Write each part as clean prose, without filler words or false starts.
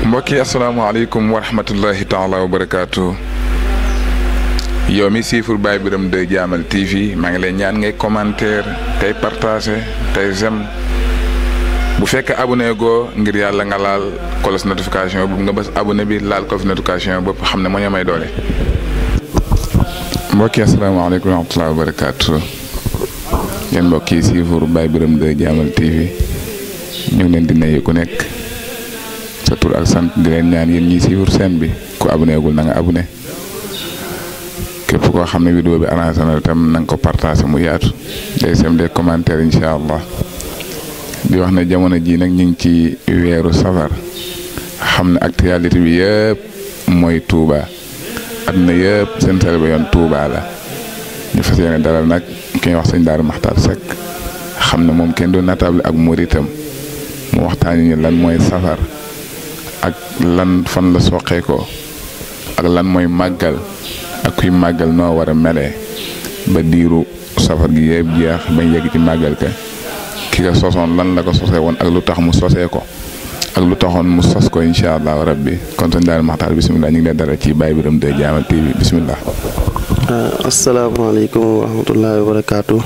mbokk yi asalaamaaleykum wa rahmatullahi taala wa barakaatu. yow mi siifur Baye Birame 2 Jaamal TV maa ngi lay ñaan ngay commentaire tey partager tey j'aime bu fekkee abonné goo ngir yàlla nga laal cloche notification bu nga bës abonné bi laal cloche notification bopp xam ne moo ñu may doole. mbokk yi asalaamaaleykum wa rahmatullahi wa barakaatu. yéen mbokk yi siifur Baye Birame 2 Jaamal TV ñu ngi leen di nuyu ku nekk sa tur ak sant di leen ñaan yéen ñii siifur seen bi ku abonné gul na nga abonné. képp koo xam ne vidéo bi arrangé na tam na nga ko partagé mu yaatu day sem des commentaires incha allah di wax ne jamono ji nag ñu ngi ci weeru safar xam ne actualité bi yëpp mooy Touba àdduna yëpp seen sel ba yoon Touba la ñu fas yéene dalal nag ki ñuy wax sëñ Daaru Maxtaar Seck xam ne moom kenn du natable ak muritam mu waxtaani ni lan mooy safar ak lan fan la soqee ko ak lan mooy màggal ak kuy màggal noo war a melee ba diiru safar gi yëpp jeex bañ yegg ci màggal ka ki nga sosoon lan la ko sosee woon ak lu tax mu sosee ko ak lu taxoon mu sos ko incha allahu rabbi kon sëñ Daaru Maxtaar bisimilah ñu ngi leen dara ci Baye Birame 2 Jaamal TV bisimilah. asalaamaaleykum wa rahmatullahi wa barakaatu.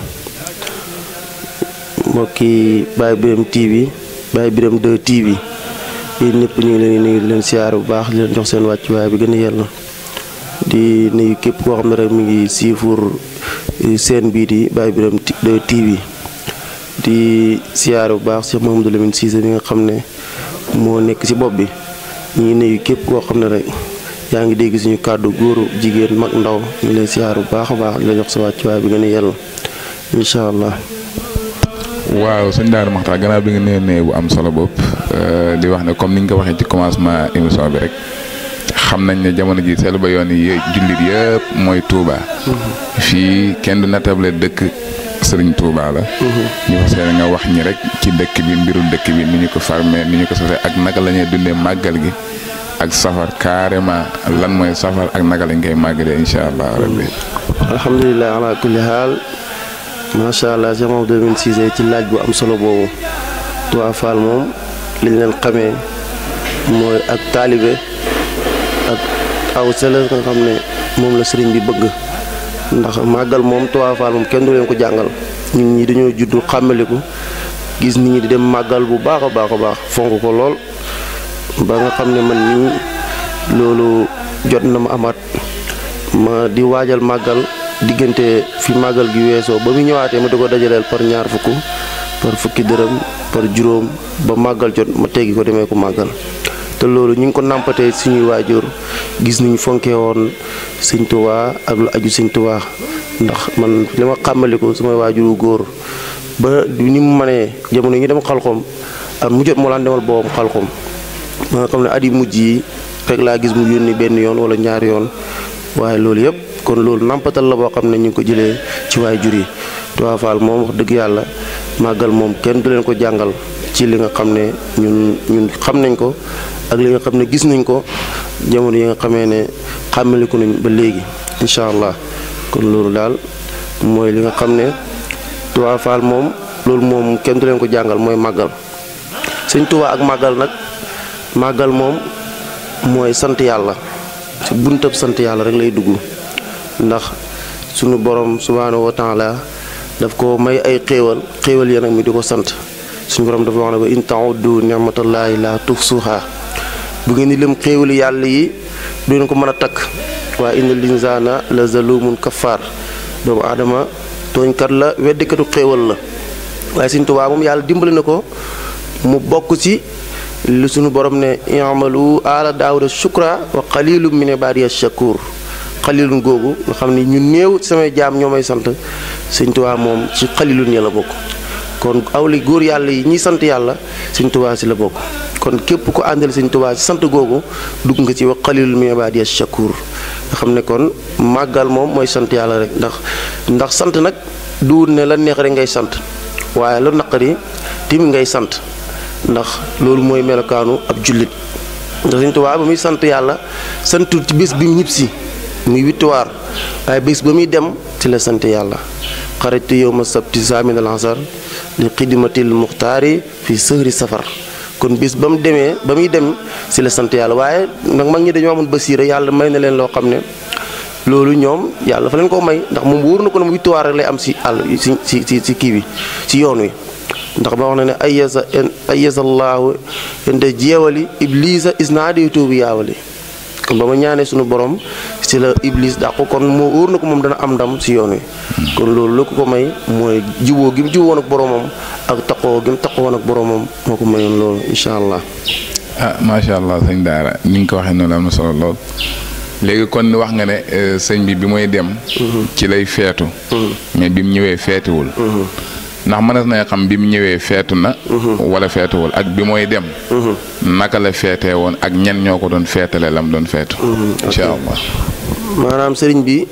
mbokki Baye Birame TV Baye Birame 2 TV yéen ñëpp ñu ngi leen di nuyu di leen siyaar bu baax di leen jox seen wàccuwaay bi gën a yella di nuyu képp koo xam ne rek mi ngi siifur seen bii di Baye Birame 2 TV di siyaare bu baax Cheikh Mouhamadou Lamine Cissé mi nga xam ne moo nekk ci bopp bi ñu ngi nuyu képp koo xam ne rek yaa ngi dégg suñu kàddu góoru jigéen mag ndaw ñu ngi lay siyaare bu baax a baax di la jox sa wàccuwaay bi gën a yella incha allah. waaw sëñ Daaru Maxtaar gannaaw bi nga nee bu am solo bopp di wax ne comme ni nga ko waxee ci commencement émission bi rek. xam nañ ne jamono ji seel ba yoon yi jullit yëpp mooy Touba. fii kenn du natable dëkk Serigne Touba la. ñu fas yéene nga wax ñi rek ci dëkk bi mbirul dëkk bi ni ñu ko farmee ni ñu ko sosee ak naka la ñuy dundee màggal gi ak safar carrément lan mooy safar ak naka lañ koy màggalee incha allah rabbi. alhamdulilah ala kulli haal macha allah Cheikh Mouhamadou Lamine Cissé ci laaj bu am solo boobu Touba Fall moom liñ leen xamee mooy ak taalibe. ak aw sela nga xam ne moom la sëriñ bi bëgg ndax màggal moom Touba Fall moom kenn du leen ko jàngal ñun ñi dañoo juddu xàmmaliku gis nit ñi di dem màggal bu baax a baax fonk ko lool ba nga xam ne man nii loolu jot na ma amaat ma di waajal màggal diggante fi màggal gi weesoo ba mu ñëwaatee ma di ko dajaleel par ñaar fukk par fukki dërëm par juróom ba màggal jot ma teggi ko demee ko màggal te loolu ñu ngi ko nàmpatee suñuy waajur gis niñ fonkee woon sëñ Tuubaa ak lu aju sëñ Tuubaa ndax man li ma xàmmaliku samay waajuru góor ba ni mu mënee jamono ñu dem xalxom ak mu jot moo laan demal boobam xalxom ba nga xam ne at yi mujj yi rek laa gis mu yónni benn yoon wala ñaari yoon waaye loolu yëpp kon loolu nàmpatal la boo xam ne ñu ngi ko jëlee ci waajur yi Touba Fall moom wax dëgg yàlla màggal moom kenn du leen ko jàngal ci li nga xam ne ñun xam nañ ko ak li nga xam ne gis nañ ko jamono yi nga xamee ne xàmmaliku nañ ba léegi incha allah kon loolu daal mooy li nga xam ne Touba Fall moom loolu moom kenn du leen ko jàngal mooy màggal sëñ Touba ak màggal nag màggal moom mooy sant yàlla ci buntab sant yàlla rek lay dugg ndax sunu borom subhaanahu wa taala daf ko may ay xéewal ya nag mi di ko sant suñu borom dafa wax ne ba in ta'uddu ni'matallahi la tuhsuha bu ngeen di lim xéewali yàlla yi du ngeen ko mën a takk waaye innal insaana la zalumun kaffar doomu aadama tooñkat la weddikatu xéewal la waaye Sëñ Tuubaa moom yàlla dimbali na ko mu bokk ci li suñu borom ne i'malu ala daawuda shukra wa qalilun min ibadiya shakur xalilun googu nga xam ne ñu néew ci samay jaam ñoo may sant Sëñ Tuubaa moom ci xalilun ya la bokk kon awli góor yàlla yi ñiy sant yàlla Sëñ Tuubaa si la bokk kon képp ko àndal Sëñ Tuubaa si sant googu dugg nga ci wa xalilun min ibadiya shakur nga xam ne kon màggal moom mooy sant yàlla rek ndax sant nag duwul ne la neex rek ngay sant waaye lu naqari tim ngay sant ndax loolu mooy melokaanu ab jullit ndax Sëñ Tuubaa ba muy sant yàlla santul ci bés bi mu ñibbisi muy victoire waaye bés ba muy dem ci la sant yàlla xarajtu yawma sabti saamin al asar li xidmatil muxtaari fi sëhri safar kon bés ba mu demee ba muy dem ci la sant yàlla waaye nag mag ñi dañoo amoon basiira yàlla may na leen loo xam ne loolu ñoom yàlla fa leen koo may ndax moom wóor na ko ne mu victoire rek lay am ci àll ci kii bi ci yoon wi ndax ba wax na ne ayasa llaahu inda jeewali iblisa isnaadiytu bi yaawali kon ba ma ñaanee suñu borom ci la iblis dàqu kon moo wóor na ko moom dana am ndam ci yoon wi kon loolu la ko may mooy juboo gi mu juboon ak boromam ak taqoo gi mu taqoon ak boromam moo ko mayoon loolu incha allah. macha allah sëñ Daara ni nga ko waxee noonu am na solo lool léegi kon wax nga ne sëñ bi mooy dem. ci lay feetu. mais bi mu ñëwee feetuwul. ndax mënees na xam bi mu ñëwee feetu na. wala feetuwul ak bi mooy dem. naka la feetee woon ak ñen ñoo ko doon feetale lam doon feetu. incha allah. maanaam sëriñ bi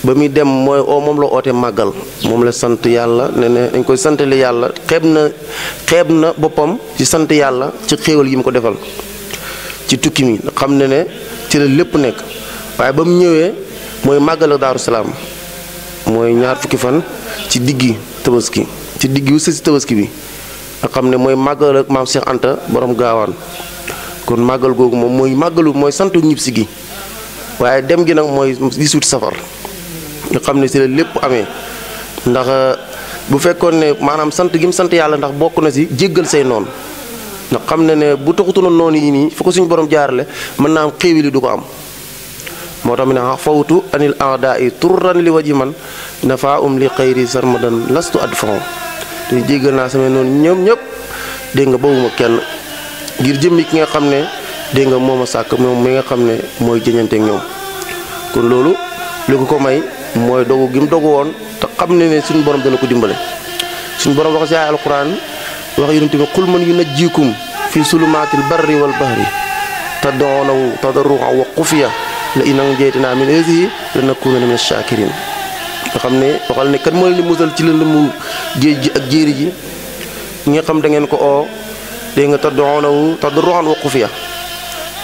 ba muy dem mooy moom la oote màggal moom la sant yàlla ne dañ koy santale yàlla xeeb na boppam ci sant yàlla ci xéewal yi mu ko defal ci tukki mi xam ne ci la lépp nekk waaye ba mu ñëwee mooy màggal ak Daaru Salaam mooy ñaar fukki fan ci diggi tabaski ci diggi wu sësi tabaski bi nga xam ne mooy màggal ak maam Cheikh Anta borom gaawaan kon màggal googu moom mooy màggalu mooy santu ñibbisi gi waaye dem gi nag mooy 18 safar nga xam ne ci la lépp amee ndax bu fekkoon ne maanaam sant gi mu sant yàlla ndax bokk na ci jéggal say noonu ndax xam ne bu taxutoon noonu yi nii fa ko suñu borom jaarale mën naa am xéewali du ko am moo tax mi ne fawtu anil aada yi turran li waji man nafa li xayri sarmadan lastu adfan te jéggal naa samay noonu ñoom ñëpp dégg nga bawuma kenn ngir jëmmi ki nga xam ne dégg nga moom a sàkk moom mi nga xam ne mooy jëñanteeg ñoom kon loolu li ko may mooy dogu gi mu dogu woon te xam ne suñu borom dana ko dimbale suñu borom wax ci ay alquran wax yonent bi qul man yunajjikum fi sulumaatil barri wal bahri tad'uunahu tadarru'an wa xufiya la in anjaytanaa min haadihi lanakuunanna mina shaakiriin nga xam ne waxal ne kan moo leen di musal ci lëndëmu géej gi ak jéeri ji ñi nga xam da ngeen ko oo dégg nga tad'uunahu tadarru'an wa xufiya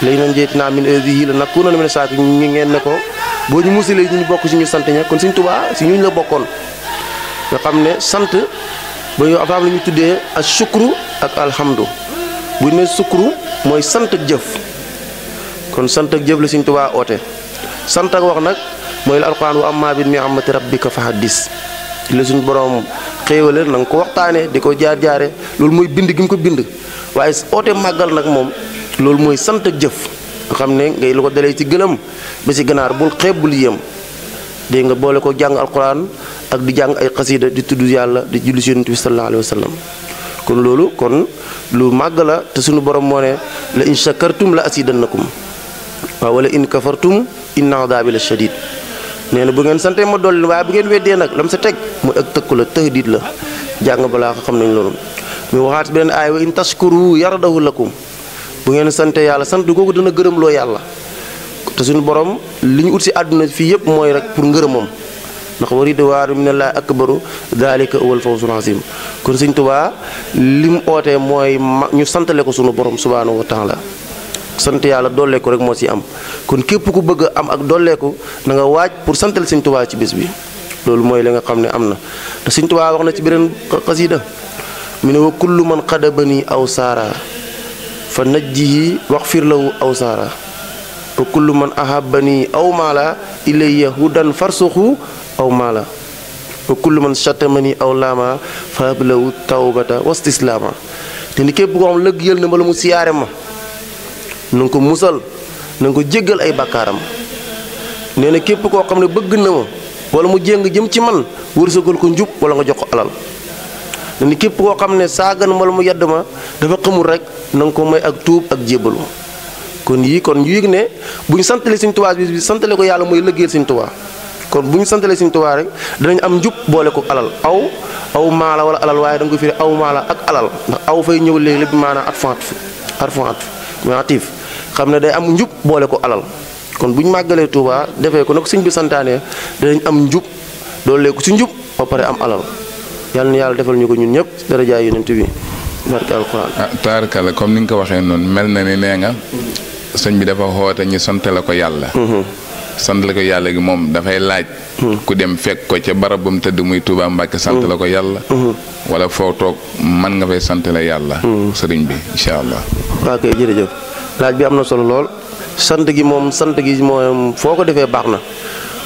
la in anjaytanaa min haadihi lanakuunanna mina shaakiriin ñi ngeen ne ko boo ñu musalee ñu bokk ci ñu sant ña kon Sëñ Tuubaa si ñuñ la bokkoon nga xam ne sant ba yow avant la ñu tuddee ak sukru ak alhamdu bu ñu ne sukru mooy sant ak jëf kon sant ak jëf la Sëñ Tuubaa oote sant ak wax nag mooy la alxuraan wa ammaa bi ni'mati rabbika fa haddis la suñu borom xéewale na nga ko waxtaanee di ko jaar-jaare loolu mooy bind gi mu ko bind waaye oote màggal nag moom loolu mooy sant ak jëf nga xam ne ngay lu ko dalee ci gëlëm ba ci ganaar bul xeeb bul yéem dégg nga boole ko jàng alxuraan ak di jàng ay xasida di tudd yàlla di julli ci Yonent bi sallallahu alayhi wa sallam kon loolu kon lu màgg la te suñu borom moo ne la in shakartum la asidannakum waaw wala in kafartum inna adaabi la shadid nee na bu ngeen santee ma dolli waaye bu ngeen weddee nag lam sa teg mooy ak tëkku la tëhdid la jàng balaa xam nañ loolu mu waxaat beneen aay wa in tashkuru yardahu lakum bu ngeen sante yàlla sant googu dana gërëm loo yàlla te suñu borom li ñu ut si àdduna fii yëpp mooy rek pour ngërëmam ndax wa ridwaanu minallaahi akbaru daalika huwal fawzul aziim kon Sëñ Tuubaa li mu ootee mooy ñu santale ko suñu borom subhaanahu wa taala sant yàlla dolleeku rek moo ci am kon képp ku bëgg a am ak dolleeku na nga waaj pour santale Sëñ Tuubaa ci bés bi loolu mooy li nga xam ne am na te Sëñ Tuubaa wax na ci beneen xasida mu ne wa kullu man xadabani aw saara fa najjihi waxfir lahu aw saara wa kullu man ahabani aw maala ilayya hudan farsuxu aw maala wa kullu man shatamani aw laama fa hablahu tawbata wastislaama te ni képp koo xam lëgg yël na ma la mu siyaare ma na nga ko musal na nga ko jéggal ay bàkkaaram nee na képp koo xam ne bëgg na ma wala mu jéng jëm ci man wërsëgal ko njub wala nga jox ko alal ne ni képp koo xam ne saagan ma la mu yedd ma dafa xamul rek na nga ko may ak tuub ak jébbalu kon yii kon ñu yëg ne bu ñu santalee Sëñ Tuubaa bi santale ko yàlla mooy lëggeel Sëñ Tuubaa kon bu ñu santalee Sëñ Tuubaa rek danañ am njub boole ko alal aw maala wala alal waaye da nga ko firi aw maala ak alal ndax aw fay ñëw léegi lépp maanaam at fant mais atif xam ne day am njub boole ko alal kon bu ñu màggalee Touba defee ko nag sëñ bi santaane danañ am njub doolee ko ci njub ba pare am alal yàlla na yàlla defal ñu ko ñun ñëpp darajaay yonent bi barke alquran. taarkala comme ni nga ko waxee noonu mel na ni nee nga sëñ bi dafa xoote ñu sant la ko yàlla. sant la ko yàlla gi moom dafay laaj. ku dem fekk ko ca barab bu mu tëdd muy Touba Mbacke sant la ko yàlla. wala foo toog mën nga fay sant la yàlla. sëriñ bi incha allah. waaw kay jërëjëf laaj bi am na solo lool sant gi moom foo ko defee baax na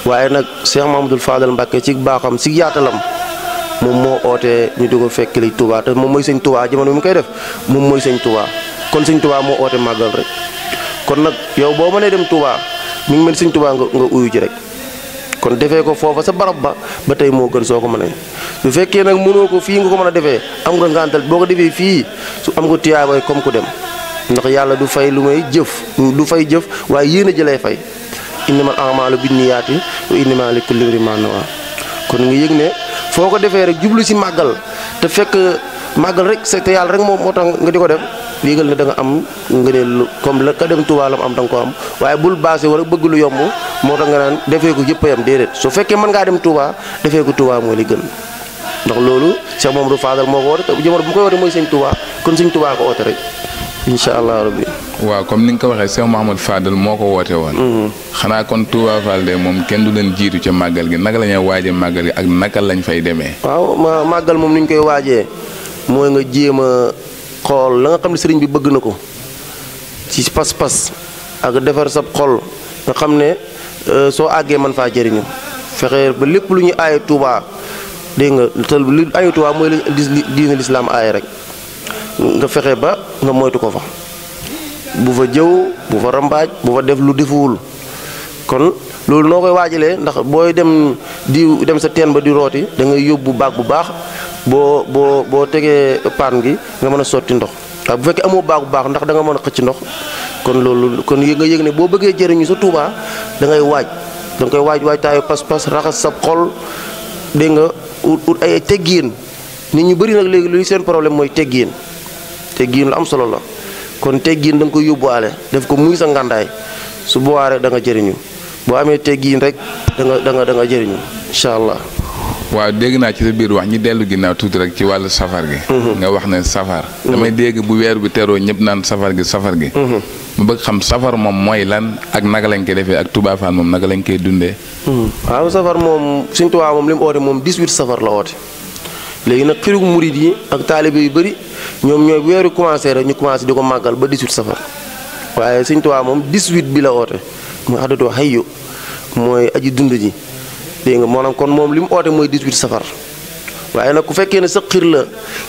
waaye nag Cheikh Mamadou Fadal Mbacke ci baaxam ci yaatalam moom moo ootee ñu di ko fekk li Touba te moom mooy sëñ Touba jamono bi mu koy def moom mooy sëñ Touba kon sëñ Touba moo oote màggal rek kon nag yow boo mënee dem Touba mi ngi mel sëñ Touba nga uyu ci rek kon defee ko foofa sa barab ba tey moo gën soo ko mënee su fekkee nag mënoo ko fii nga ko mën a defee am nga ngàntal boo ko defee fii su am nga tiyaabay comme ku dem ndax yàlla du fay lu may du fay jëf waaye yéen a jëlee fay innamal a'maalu binniyaati wa innamaa likulli imri'in maa nawaa kon nga yëg ne foo ko defee rek jublu ci màggal te fekk màggal rek te yàlla rek moo tax nga di ko def yëgal ne da nga am ngëneel comme la ka dem Touba la am da nga ko am waaye bul baase wala bëgg lu yomb moo tax nga naan defee ko yëpp a yam déedéet su fekkee mën ngaa dem Touba defee ko Touba mooy li gën ndax loolu Cheikh Mamadou Fadal moo ko woote te jamono bu mu koy woote mooy sëñ Touba kon sëñ Touba ko woote rek incha allah rabbi. waaw comme ni nga ko waxee Cheikh Mamadou Fadal moo ko woote woon. xanaa kon Touba Fall de moom kenn du leen jiitu ca màggal gi naka la ñuy waajee màggal gi ak naka lañ fay demee. waaw màggal moom ni ñu koy waajee mooy nga jéem a xool la nga xam ne sëriñ bi bëgg na ko ci pas-pas ak defar sab xol nga xam ne soo àggee man faa jëriñu fexe ba lépp lu ñu aaye Touba dégg nga te lu aaye Touba mooy la diine lislaam aaye rek nga fexe ba nga moytu ko fa bu fa jëw bu fa rambaaj bu fa def lu defuwul kon loolu noo koy waajalee ndax booy dem sa teen ba di rooti da ngay yóbbu baag bu baax boo tegee paan gi nga mën a sotti ndox waaw bu fekkee amoo baag bu baax ndax da nga mën a xëcc ndox kon loolu kon nga yëg ne boo bëggee jëriñu sa Touba da ngay waaj da nga koy waaj taayu pas-pas raxas sa xol dégg nga ut ay teggiin nit ñu bëri nag léegi luy seen problème mooy teggiin lu am solo la kon teggiin da nga koy yóbbuwaale def ko muy sa ngàndaay su boobaa rek da nga jëriñu boo amee teggiin rek da nga jëriñu incha allah. waaw dégg naa ci sa biir wax ñi dellu ginnaaw tuuti rek ci wàllu safar gi. nga wax ne safar. damay dégg bu weer bi teroo ñëpp naan safar gi. mu bëgg xam safar moom mooy lan ak naka lañ koy defee ak Touba Fall moom naka lañ koy dundee. waaw safar moom Sëñ Touba moom li mu oote moom 18 safar la oote léegi nag xiru murid yi ak taalibe yu bëri ñoom ñooy weeru commencé rek ñu commencé di ko màggal ba 18 safar waaye Sëñ Touba moom 18 bi la oote mooy adatoo hayyu mooy aji dund ji. dégg nga maanaam kon moom li mu oote mooy 18 safar waaye nag ku fekkee ne sa xir la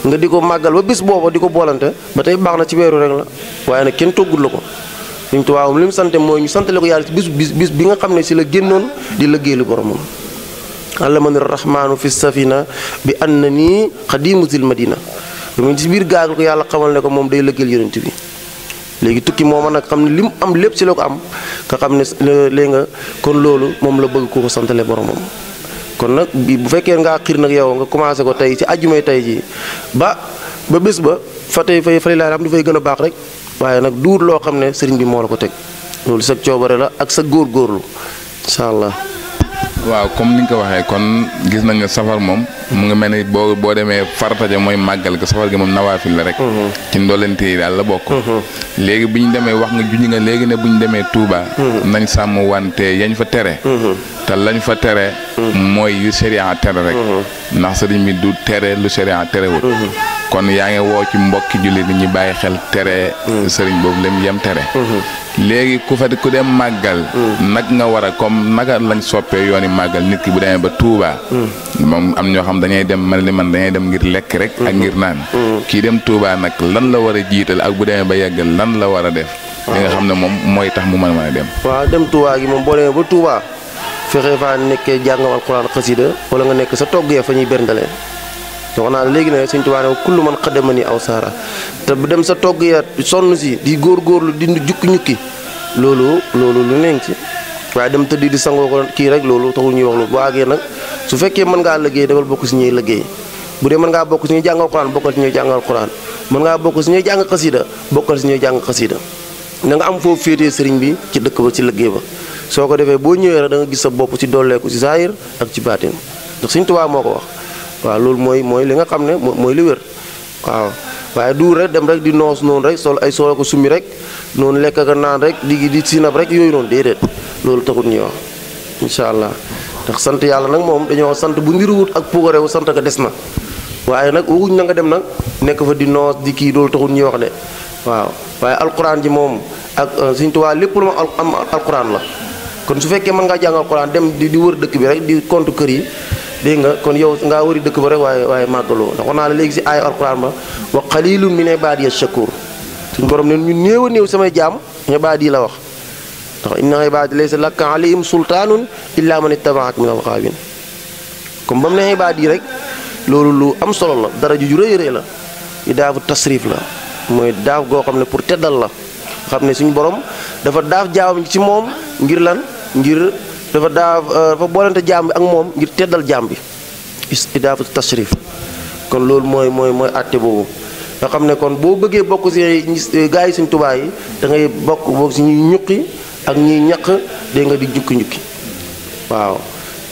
nga di ko màggal ba bis booba di ko boolante ba tey baax na ci weeru rek la waaye nag kenn toggul la ko Sëñ Tuubaa moom li mu sante mooy ñu santale ko yàlla ci bis bi nga xam ne si la génnoon di liggéeyal boromam allamani rahmaanu fi safina bi anna nii xadimu zil madina lu ci biir gaal ko yàlla xamal ne ko moom day liggéeyal yonent bi léegi tukki mooma nag xam ne li mu am lépp ci la ko am nga xam ne léegi nga kon loolu moom la bëgg ku ko santale boromam kon nag bu fekkee ngaa xiir nag yow nga commencé ko tey ci àjjumay tey ji ba bés ba fa tey fay laa am dafay gën a baax rek waaye nag duut loo xam ne sëriñ bi moo la ko teg loolu sa coobare la ak sa góorgóorlu incha allah. waaw comme ni nga ko waxee kon gis nañ ne safar moom mu ngi mel ni boo demee farata ja mooy màggal ko safar gi moom nawaafil la rek. ci ndolente yi daal la bokk. léegi bu ñu demee wax nga junj nga léegi ne bu ñu demee Touba. nañ sàmm wante yañ fa tere. te lañ fa tere. mooy yu sharia tere rek. ndax sëriñ bi du tere lu sharia terewul. kon yaa ngi woo ci mbokki jullit ñi bàyyi xel tere. sëriñ boobu lim yem tere. léegi ku dem màggal. nag nga war a comme naka lañ soppee yooni màggal nit ki bu demee ba Touba. moom am ñoo xam dañuy dem mel ni man dañuy dem ngir lekk rek. ak ngir naan. kii dem Touba nag lan la war a jiital ak bu demee ba yeggal lan la war a def. li nga xam ne moom mooy tax mu mën a dem. waaw dem Touba gi moom boo demee ba Touba fexe faa nekkee jàngam alxuraan xasida wala nga nekk sa togg ya fa ñuy berndalee. wax naa léegi ne Sëñ Tuubaa ne kullu man xadama ni aw saara te bu dem sa togg ya sonn si di góorgóorlu di jukki-ñukki loolu lu neen ci waaye dem tëdd di sangoo ko kii rek loolu taxul ñuy wax loolu bu àggee nag su fekkee mën ngaa liggéey dafal bokk si ñuy liggéey bu dee mën ngaa bokk si ñuy jàngal Alxuraan bokkal si ñuy jàngal Alxuraan mën ngaa bokk si ñuy jàng xasida bokkal si ñuy jàng xasida na nga am foofu féetee sëriñ bi ci dëkk ba ci liggéey ba soo ko defee boo ñëwee rek da nga gis sa bopp ci dolleeku ci zahir ak ci baatin ndax Sëñ Tuubaa moo ko wax waaw loolu mooy li nga xam ne mooy li wér waaw waaye du rek dem rek di noos noonu rek sol ay solo ko summi rek noonu lekk ak naan rek di sinab rek yooyu noonu déedéet loolu taxut ñuy wax incha allah ndax sant yàlla nag moom dañoo sant bu ndiruwut ak puukarewu sant ka des na waaye nag waxuñ na nga dem nag nekk fa di noos di kii loolu taxut ñuy wax de waaw waaye alquran ji moom ak Sëñ Tuubaa lépp lu ma am alquran la kon su fekkee mën ngaa jàng alquran dem di wër dëkk bi rek di compte kër yi dégg nga kon yow ngaa wëri dëkk ba rek waaye màggaloo ndax wax naa la léegi si aaya alquran ba wa qalilun min ibadiya shakur suñu borom ne ñu néew a néew samay jaam ibaad yi la wax ndax inna ibaadi laysa laka alayhim sultaanun illa man ittabaak min alxaawin comme ba mu ne ibaad yi rek loolu lu am solo la dara ju rëy rëy la idaafu tasrif la mooy daaf goo xam ne pour teddal la xam ne suñu borom dafa daaf jaam ci moom ngir lan ngir dafa boolante jaam bi ak moom ngir teddal jaam bi idaafu tasrif kon loolu mooy àtte boobu nga xam ne kon boo bëggee bokk si gaa yi Sëñ Tuubaa yi da ngay bokk si ñuy ñuqi ak ñuy ñaq dégg nga di ñukki waaw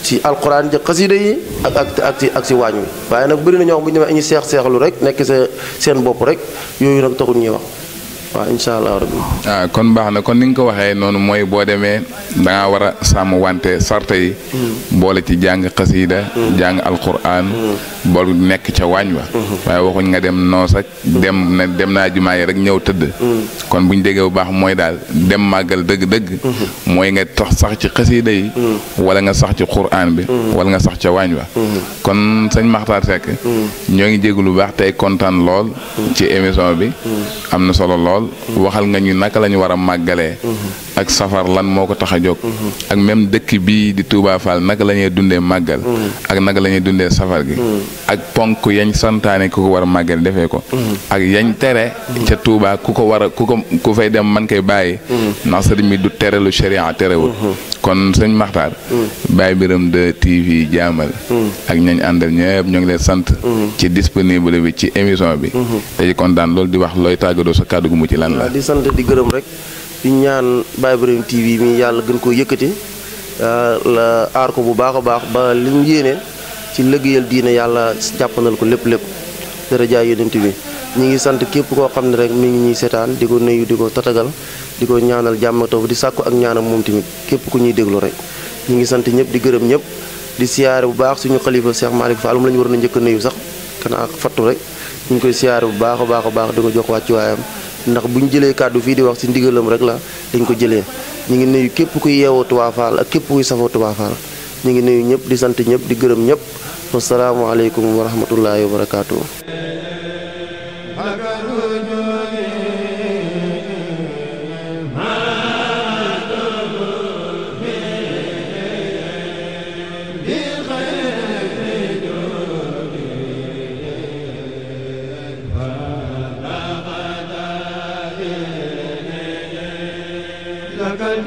ci alquran ji xasida yi ak si waañ wi waaye nag bëri na ñoo xam bu ñu demee ñu seexlu rek nekk seen bopp rek yooyu nag taxul ñuy wax waaw incha allah rabbi. kon baax na kon ni nga ko waxee noonu mooy boo demee da ngaa war a sàmm wante sarta yi. boole ci jàng xasiida jàng alquran. bool nekk ca waañ wa. waaye waxuñ nga dem noos ak dem naa jumaa yi rek ñëw tëdd. kon bu ñu déggee bu baax mooy daal dem màggal dëgg-dëgg. mooy nga sax ci xasiida yi. wala nga sax ci quran bi. wala nga sax ca waañ wa. kon sëñ Makhtar Seck. ñoo ngi jéggu lu baax tey kontaan lool. ci émission bi. am na solo lool. waxal nga ñu naka la ñu war a màggalee. ak safar lan moo ko tax a jóg. ak même dëkk bii di Touba Fall naka la ñuy dundee màggal. ak naka la ñuy dundee safar gi. ak ponk yañ santaane ku ko war a màggal defee ko. ak yañ tere. ca Touba ku fay dem man koy bàyyi. ndax sëriñ bi du tere lu sharia terewul. kon sëñ Makhtar. Baye Birame 2 TV jaamal. ak ñañ àndal ñëpp ñoo ngi leen sant. ci disponible bi ci émission bi. te ci kontaan loolu di wax looy tàggatoo sa kàddu gu mu ci lan la. di sant di gërëm rek di ñaan Baye Birame TV mi yàlla gën koo yëkkati la aar ko bu baax a baax ba li mu yéene ci liggéeyal diine yàlla jàppandal ko lépp daraja yonent bi ñi ngi sant képp koo xam ne rek mi ngi ñuy seetaan di ko nuyu di ko tatagal di ko ñaanal jàmm ak taw di sàkku ak ñaanam moom tamit képp ku ñuy déglu rek ñi ngi sant ñëpp di gërëm ñëpp di siyaare bu baax suñu xalifa Cheikh Malick Fall moom la ñu war na njëkk a nuyu sax kanaa fattu rek ñu ngi koy siyaare bu baax a baax di ko jox wàccuwaayam ndax bu ñu jëlee kàddu fii di wax ci ndigalam rek la dañ ko jëlee ñu ngi nuyu képp kuy yeewoo Touba Fall ak képp kuy safoo Touba Fall ñu ngi nuyu ñëpp di sant ñëpp di gërëm ñëpp wasalaamualeykum wa rahmatullahi wa barakaatu. Lakal